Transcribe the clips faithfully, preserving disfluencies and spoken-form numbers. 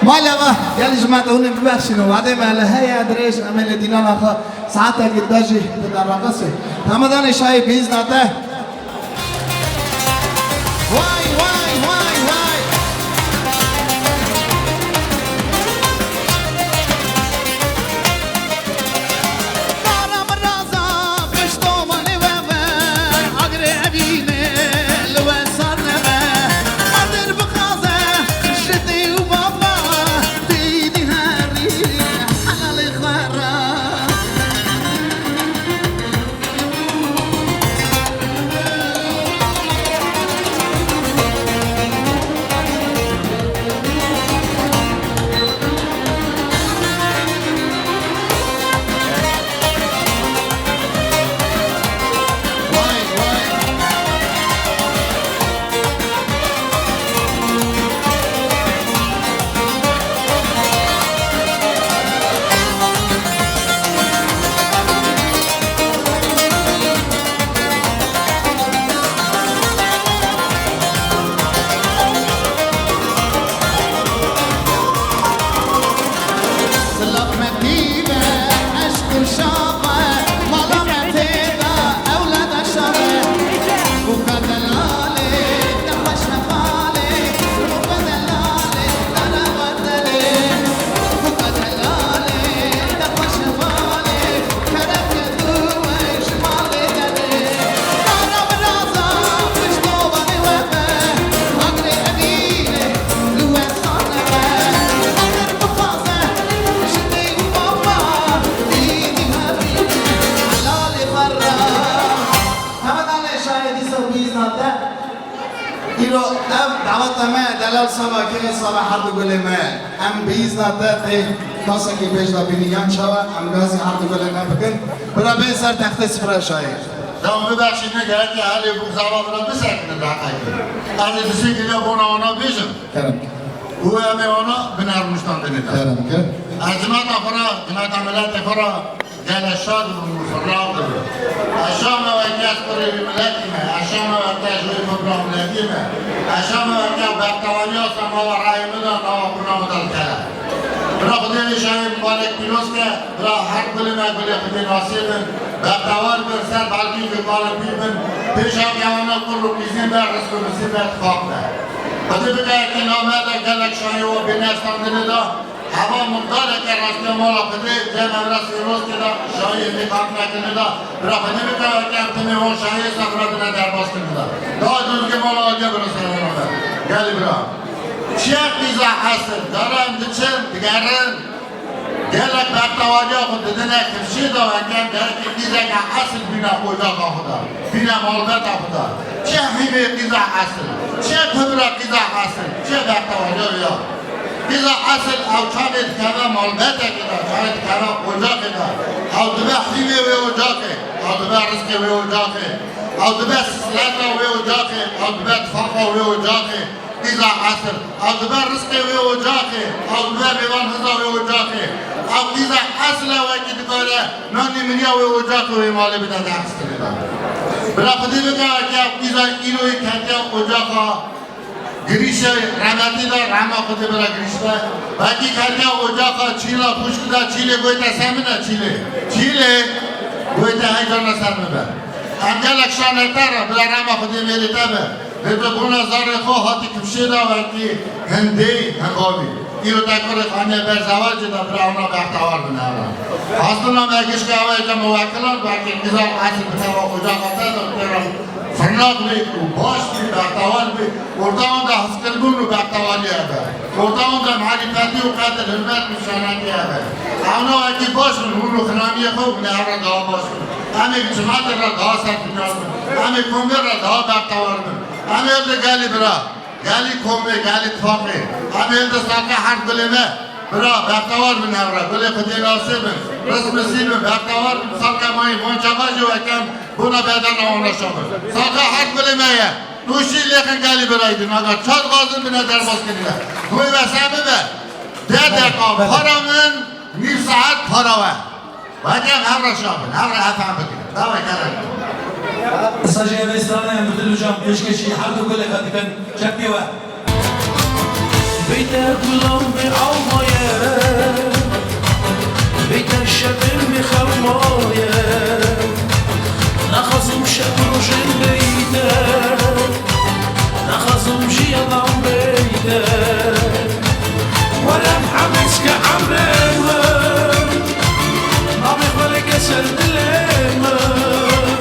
Pala va, gelî ji me te hûn ê bibexşînin, wadê me li heye dirêj, em ê li dîlana xwe saetekî di jî bide reqisê. Hemû danê şayê bîzna te. Way, way, way, way. Dara min raza, pişto malê we ve, agirê evînê li we sar nebe. Qadir bixaze, ji dê û bava, dîdî herî, helalê xwe re. Silav me dî be, eşq û şav e, mala me tê de, ewlada şav e. Bûka delalê, te xweş hevalê, bûka delalê, dara we derê. Bûka delalê, te xweş hevalê, kerem ke tu we ji malê derê. Dara wiraza, pişto vanê we be, agirê evînê, li we sar nebe. Qadir bixwaze, ji dê û bava, dînî herî, helalê xwe re. Hemedane şahidî ser bîzna te. Îro ev daweta me, delal sava kê sava her du gulê me. Em bi îzna te tê kasekî pêş de bînî yan çawa, em gazî her du gulê me bikin. Bira bên ser textê sifre şayê. Dam bibexşîne, gerek ya helê bûk zava bira bisekine daqekî. Ez ê disê gile bona ona bêjim. Kerem ke. Û em ê ona binermiştan dinê de. Kerem ke. Ez cimata xwe ra, cimata miletê xwe ra, Gele şad bûm û firaq dibim. Eşa me weke ez kurê wî miletî me, eşa me weke ez wê kurê miletî me, eşa me weke bextewariya semava rayê min de nava kurna min de dikere. Bira Xwedê vê şayê mibarek pîroz ke, bira her gulê me gulê Xwedê nasê bin, bextewar bin, ser belkî ku kalin pîr bin, pêşa kewana kur û qîzên be, rizq û misîn be, tifaq be. Xwedê bike yekê name de gelek şayê wa bêne estandinê de, Heva muxtareke rastiya mala Xwedê cem evra sêrozkê de şayê tê qatnekirine de bira Xwedê bike weke em timê wan şayê sefra bine derbas kirine de. Daha duzgê mala Aliye bira servera be. Gelî bira. Çiye qîza esil, dara em diçin, digerin. Gelek bextewariya xwe didine kifşê de weke em gerekê qîzeke esil bîne ocaxa xwe de. Bîne malbeta xwe de. Çi hîvê qîza esil, çi tibra qîza esil, çi bextewariya wê ya. Qîza esil ew çavê dikeve malbetekê de, çavê dikeve ocaxê de. Ew dibe hîvê wê ocaxê, ew dibe rizqê wê ocaxê, ew dibe sisleta wê ocaxê, ew dibe tifaqa wê ocaxê. Qîza esil, ew dibe rizqê wê ocaxê, ew dibe mêvan hiza wê ocaxê. Ew qîza esil e wekî dikare nanê miriya wê ocaxê wê malê bide derxistinê de. Bira Xwedê bike wekî ew qîza îroyê ketiya ocaxa girîşe rehmetî de, rehma Xwedê bira girîş be. Wekî ketiya ocaxa çîla xwişk de, çîlê goyte se min e çîlê. Çîlê goyte heycana ser min be. Em gelek şaneter e, bila rehma Xwedê mêrê te be. Lê tu bona zarê xwe hatî kifşê de wekî hindê hingavî. Îro te kurê xaniye ber zewacê de bira ona bextewar bin ew re. Astina me gişke ew ê ke muwekilan wekî qîza esil bi teva ocaxa te de têra firnak bî û baş bî, bextewar bî. Orta wan de hizkirbûn û bextewarî hebe. Orta wan de marîfetî û qedir, hurmet û şanetî hebe. Ewna wekî baş bin, hûn û xinaniyê xwe hûn ê ev re daha baş bin. Em ê cimatê re daha serfiraz bin. Em ê komê re daha bextewar bin. Em ê li gelî bira, gelî komê, gelî tifaqê. Em ê li salqê her gulê me. Bira, bextewar bin hev re. Gulê Xwedê nasê bin. Rizq misî bin, bextewar bin. Salqê mayî, van çaxa jî weke em bona bedena wana şa bin. Salqê her gulê me ye. Nûşî lêxin gelî bira îdî. Naga çar gazin bine derbas kirine. Goy ve se bibe. Deh deqa para min, nîv saet para we. Weke em hev re şa bin, hev re efem bikin. Dawê kerem. Qisa jî ev ê stranê em bi dil û can pêşkêşî her du gulê xwe dikin. Çepkê we. Bi Beyte gulan bi almaye, beyte şevin bi xewmaye. Naxwazim şev û rojin beyte, naxwazim jiyanan beyte. Were Mihemed ke emrê min, navê xwe lêke ser dilê min.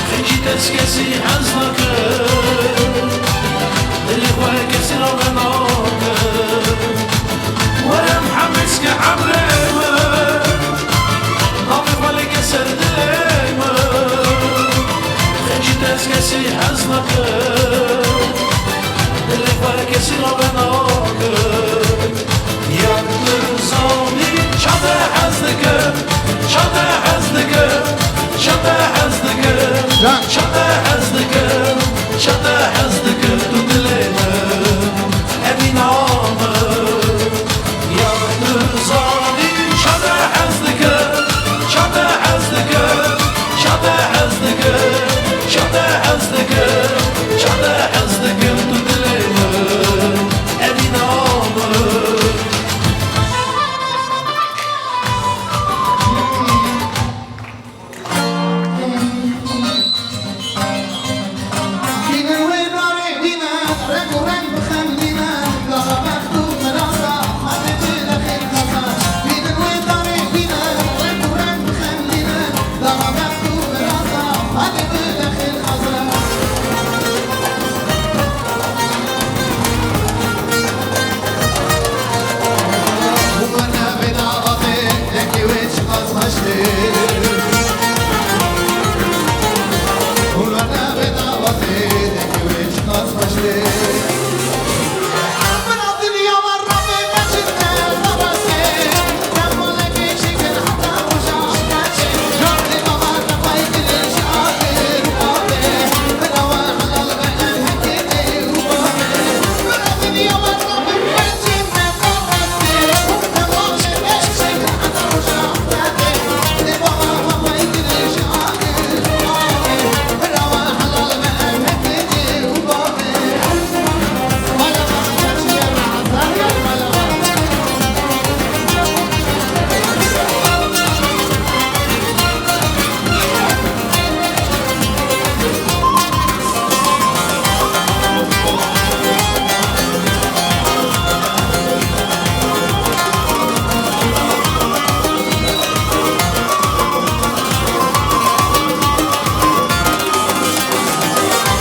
Xencî te ez kesî hez nakim, dilê xwe kesî rave nakim. Were Mihemed ke emrê min, navê xwe lêke ser dilê min. Xencî te ez kesî hez nakim, dilê xwe kesî rave nakim. Yar tu zanî ça te hez dikim, ça te hez dikim, ça te hez dikim, Can. Ça te hez dikim, ça te hez dikim, tu dilê min, Emîna min. Yar tu zanî ça te hez dikim, ça te hez dikim, ça te hez dikim, ça te hez dikim, ça te hez dikim, tu dilê min, Emîna min. Bînin wê darê bînin, reng û reng bixemlînin, dara bext û mirasa, hadi bide xêr xezan. Bînin wê darê bînin, reng û reng bixemlînin, dara bext û mirasa, hadi bide xêr xezan.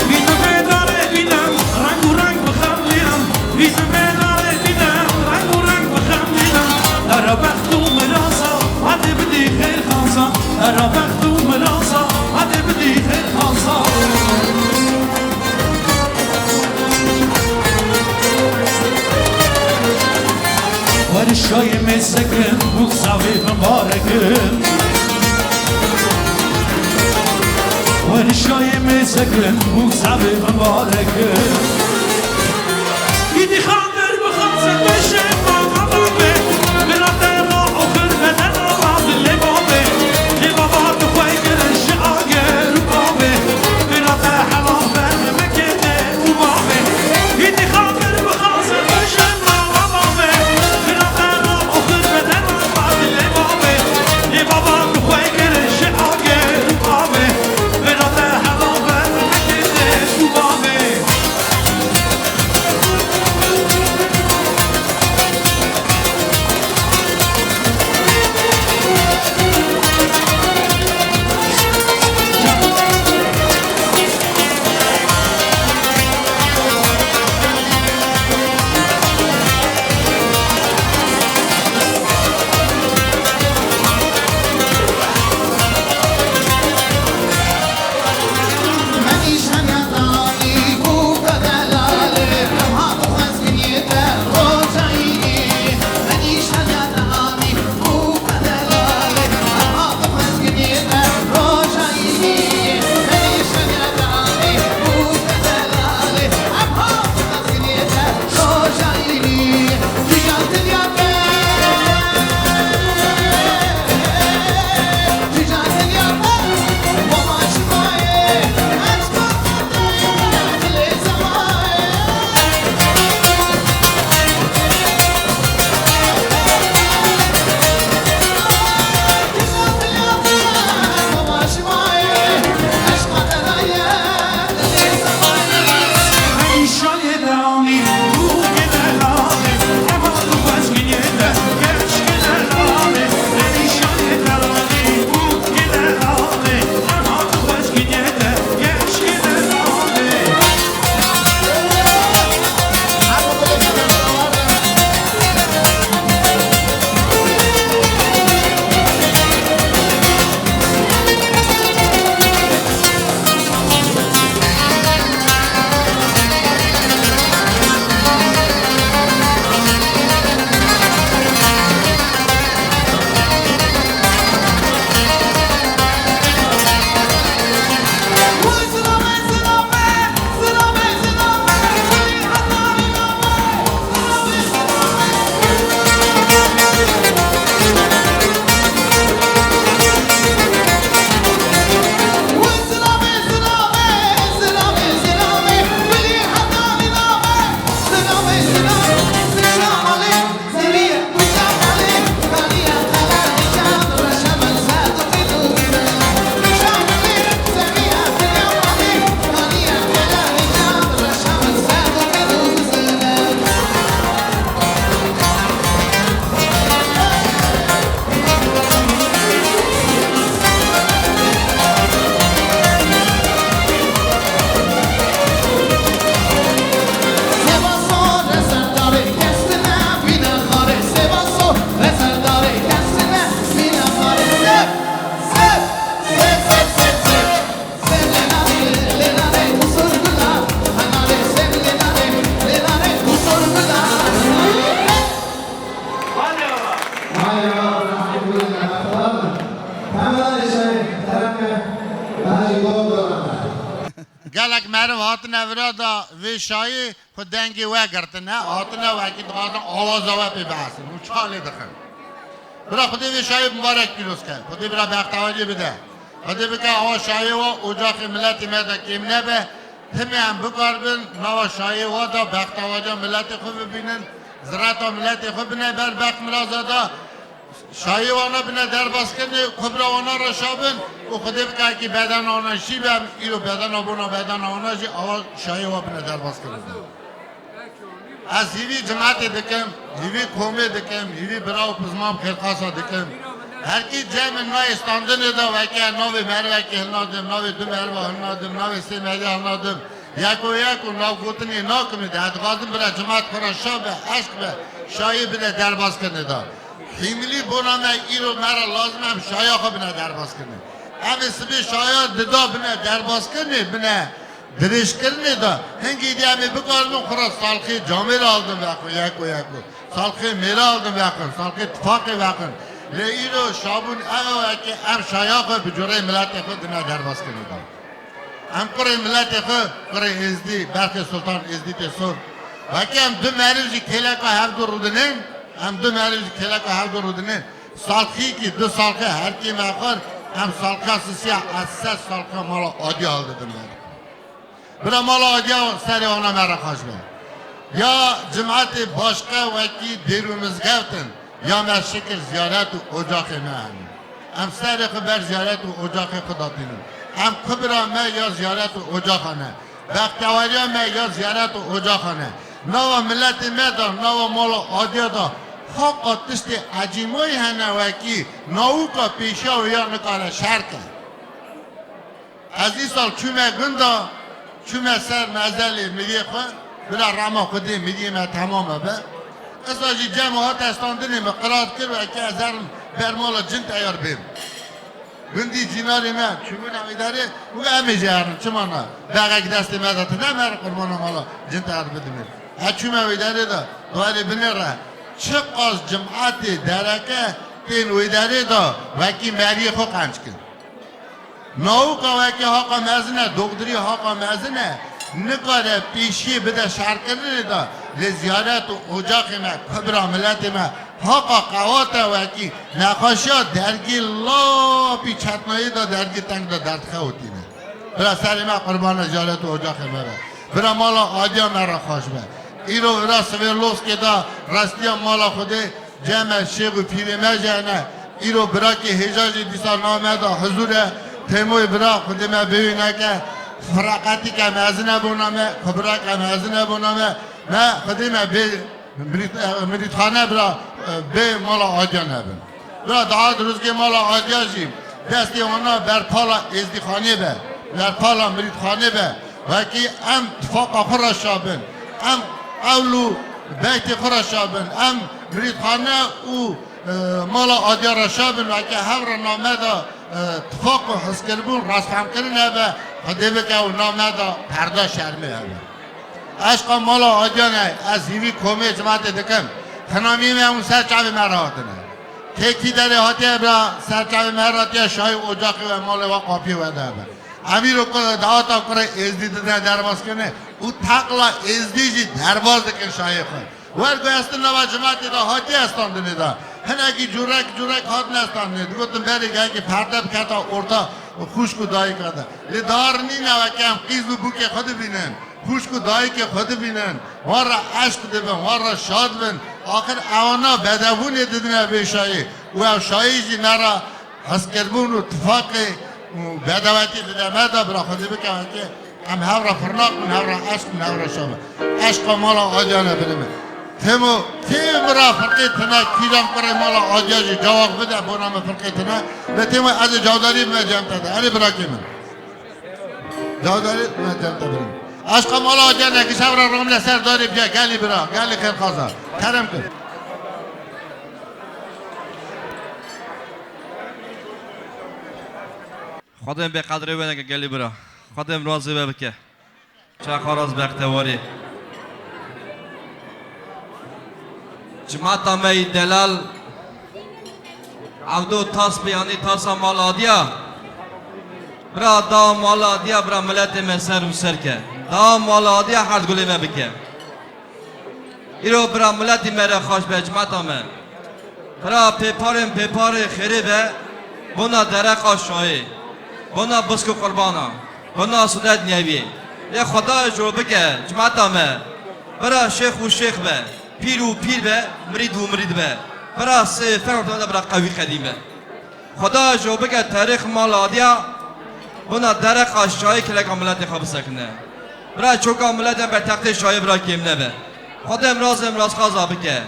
Vî zimê darê bînin, reng û reng bixemlînin. Vî zimê darê bînin, reng û reng bixemlînin. Dara bext û mirasa, hadi bidî xêr xaza. Dara bext û mirasa, hadi bidî xêr xaza. Werişayê mêzekin, bûk savê mibarekin. Werişayê mêzekin, bûk savê mibarekin. Îdî xatir bixaze tu şema baba be. Bila te ra oxir beden ra dilê babê. Lê baba tu xwe kirin ji agir û babê. Bila te helal be, mekê te û babê. Îdî xatir bixaze tu şema baba be. Bila te ra oxir beden ra dilê babê. Lê baba tu xwe kirin ji agir û babê. Bila te helal be, mekê te û babê. Meriv hatine vira da vê şayê xwe dengê we girtine, hatine wekî dixwazin awaza we pê bihestin û çalê dixin. Bira Xwedê vê şayê mibarek pîroz ke. Xwedê bira bextewariyê bide. Xwedê bike awa şayê we ocaxê miletê me de kêm nebe. Timê em bikaribin nava şayê we de bextewariya miletê xwe bibînin, zireta miletê xwe bine ber bext miraza de. Şayê wana bine derbaskirinê, kubra wana reşa bin û Xwedê bike ki bedena wana jî be, em îro bedena bona bedena wana jî awa şayê wa bine derbaskirinê. Ez hîvî cimetê dikim, hîvî komê dikim, hîvî bira û pizma û xêrxasa dikim. Her kî cem in nayê standinê de weke navê merivekê hilnadim, navê du meriva hilnadim, navê sê meriya hilnadim. Yeko yeko navgotinê nakim ê de, ez dixwazim bira cimat xwe re şa be, eşq be, şayê bine derbaskirinê de. Hîmilî bona me îro me re lazim e, em şaya xwe bine derbaskirinê. Em ê sibê şaya dida bine derbaskirinê, bine dirêjkirinê de. Hingî dî em ê bikaribin xwe re salxê camêr aldin vexwin, yeko yeko. Salxê mêre aldin vexwin, salxê tifaqê vexwin. Lê îro şabûn ev e weke em şaya xwe bi cureyê miletê xwe dine derbaskirinê de. Em kurê miletê xwe, kurê Êzdî, berxê Sultan Êzdî tê sor. Wekî em du meriv jî kêleka hevdu rûdinên, em du meriv jî kêleka hevdu rûdinên. Salxîkî, du salxe her kê me xwar, em salxa sisiya ez sed salxa mala Adiya hildidin ber. Bira mala Adiya serê wana me re xweş be. Ya cimetê başqe wekî dêr û mizgeft in. Ya me şikir ziyaret û ocaxê me hene. Em serê xwe ber ziyaret û ocaxê xwe datînin. Em kubra me ya ziyaret û ocaxa ne. Bextewariya me ya ziyaret û ocaxa ne. Nava miletê me de, nava mala Adiya de haqa tiştê ecîmoyî hene wekî nawika pêşiya wê ya nikare şer ke. Ez îsal çûme gunda, çûme ser mezelê miriyê xwe, bila rama Xwedê miriyê me temam be. Esa jî cem hate standinê me qirat kir, weke ez herim ber mala cin teyar bêm. Gundî cînarê me çûbûne wê derê, û em ê jî herin, çima ne? Bexek destê me de tune, me re qurbana mala cin teyar bidimê. Ez çûme wê derê de, duwarê binê re, çiqas cimetê dereke tên wê derê de, wekî meriyê xwe qenc kin. Nawika wekî haqa mezin e, doktorî haqa mezin e, nikare pêşiyê bide şerkirinê de, lê ziyaret û ocaxê me, kubra miletê me, haqa qewat e wekî nexweşiya dergî lapî çetnayî de dergî teng de derdxewitîne. Bira serê me qurbana ziyaret û ocaxê me be. Bira mala Adiya me re xweş be. Îro vira Sverlovskê de restiya mala Xwedê Cem e, şêx û pîrê me jî hene. Îro birakê hêja jî dîsa nav me de huzûr e. Têmoyê bira Xwedê me bêwî neke. Fireqetîke mezin e bona me, kubrake mezin e bona me. Me Xwedê me bê mirît-, e, mirîtxane bira, e, bê mala Adiya nebin. Bira daha dirûzgê mala Adiya jî destê wana berpala êzdîxanê be, berpala mirîtxanê be. Wekî em tifaqa xwe re şa bin, em ewl û beytê xwe re şa bin, em mirîtxane û, e, mala Adiya re şa bin, weke hev re name de, e, tifaq û hizkirbûn, rastfehmkirin hebe, Xwedê bike û name de perda şermê hebe. Eşqa mala Adiya ne, ez hîvî komê cimatê dikim. Xinamî me hûn ser çavê me re hatine. Kê kî derê hatiye bira ser çavê me re hatiye şayî ocaxê we malê we qapiyê we de hebe. Em îro ku daweta kurê Êzdî didine derbazkirinê û teqla Êzdî jî derbaz dikin şayê xwe. Wer ku ez tu nava cimatê de hatiye standinê de. Hinekî curek curek hatine standinê. Digotin berê gelkî perde biketa orta xwişk û dayika de. Lê dar nîne weke em qîz û bûkê xwe dibînin. Xwişk û dayikê xwe dibînin. Wan re eşq dibin, wan re şad bin. Axir ewana bedebûnê didine vê şayê. Û ev şayê jî ne re hezkirbûn û tifaqê û bedewetî dide me de bira Xwedê bike weke em hev re firnaq bin, hev re eşq bin, hev re şa bin. Eşqa mala Adiya ne binime. Temo, tê bira firqê tine, kîjan kurê mala Adiya jî cewab bide, bona me firqê tine. Ve temo ez ê cawdarî bime cem te de. Erê birakê min. Cawdarî me cem te birim. Eşqa mala Adiya ne, giş hev re ramine ser darê biya, gelî bira, gelî xêrxaza. Kerem kir. Xwedê em bê qedrê we neke gelî bira. Xwedê em razê we bike. Çaxaraz bextewarî. Cimata me yî delal Evdo tas bi, yanî tasa mal Adiya. Bira da mala diya bira miletê me ser û ser ke. Da mala diya herd gulê me bike. Îro bira miletî me re xaş be, cimeta me. Bira pêparên pêparê xêrê be, bona dereqa şayê, bona bisk û qurbana, bona sunet niyeviyê. Lê Xwedayê jo bike, cimeta me. Bira şêx û şêx be, pîr û pîr be, mirîd û mirîd be. Bira sê ferq de bira qewî qedîm be. Xwedayê jo bike tarîx mala diya bona dereqa şayê kileka miletê xwe bisekine. Bira çoka miletê ber textê şayê bira kêm nebe. Xwedê mirazê mirazxaza bike.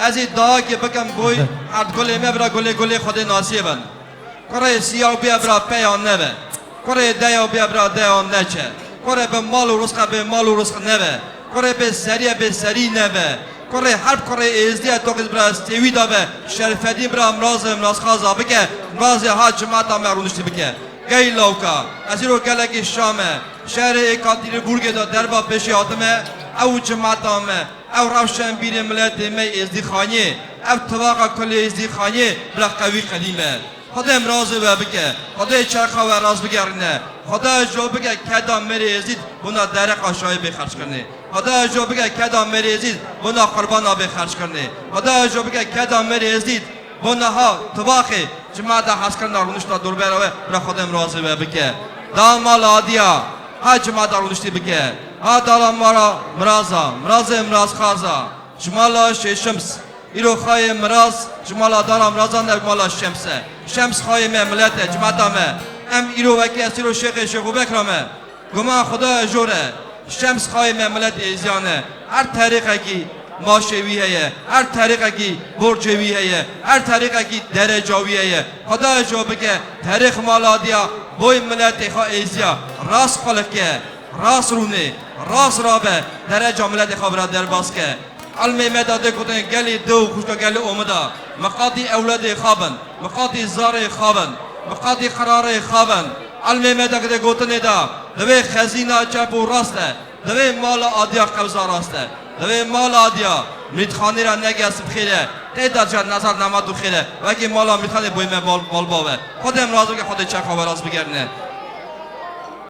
Ez ê dayakê bikim boy erd gulê me bira gulê gulê Xwedê nasiyê bin. Kurê siya bûye bira peya nebe. Kurê deya bûye bira deya neçe. Kurê bi mal û rizqe bê mal û rizq nebe. Kurê bê seriye bê serî nebe. Kurê herb kurê êzdiye toqîz bira stêwî da be. Şerfedîn bira mirazê mirazxaza bike. Mirazê ha cimata me rûniştî bike. Gey lawka. Ez îro gelekî şame. Şerê Êkatîrîburgê de derba pêşî hatime. Ew cimata me. Ew rewşenbîrê miletê me êzdî xaniyê. Ev tivaqa kulê êzdî xaniyê bira qewî qedîm e. Xwedê mirazê we bike. Xwedê çerxa we rast bigerîne. Xwedê jo bike keda mêrê Êzîd bona dereqa şayê bê xerckirinê. Xwedê jo bike keda mêrê Êzîd bona qurbana bê xerckirinê. Xwedê jo bike keda mêrê Êzîd bona ha tivaxê cimata hezkirina rûnişta dorbera we bira Xwedê mirazê we bike. Da mala diya ha cimata rûniştî bike. Ha dala mala miraza, mirazê mirazxaza. Ji mala Şêşims. Îro xayê miraz, ji mala dara mirazan de mala Şems e. Şems xayê me, milet e, cimeta me. Em îro wekî ez îro şêxê Şêxûbekra me. Guma Xwedaya jor e. Şems xayê me, milet êziyan e. Her terîqekî maşê wî heye. Her terîqekî borcê wî heye. Her terîqekî dereca wî heye. Xwedaya jo bike terîq mala diya boy miletê xwe êziya. Rast xwe like. Rast rûnê, rast rabe, dereca miletê xwe bira derbas ke. Elmê me de dê gotin gelî di û xuşka gelî omida. Miqatî ewledê xwe bin, miqatî zarê xwe bin, miqatî qirarê xwe bin. Elmê me de dê gotinê de, divê xezîna çep û rast e, divê mala adiya qewza rast e. Divê mala adiya Mîrxanî re nege sibxêre, tê de ca nezar nemat û xêre, wekî mala Mîrxanê boyê me bal, balbav e. Xwedê em razî bike, Xwedê çerxa we rast bigerine.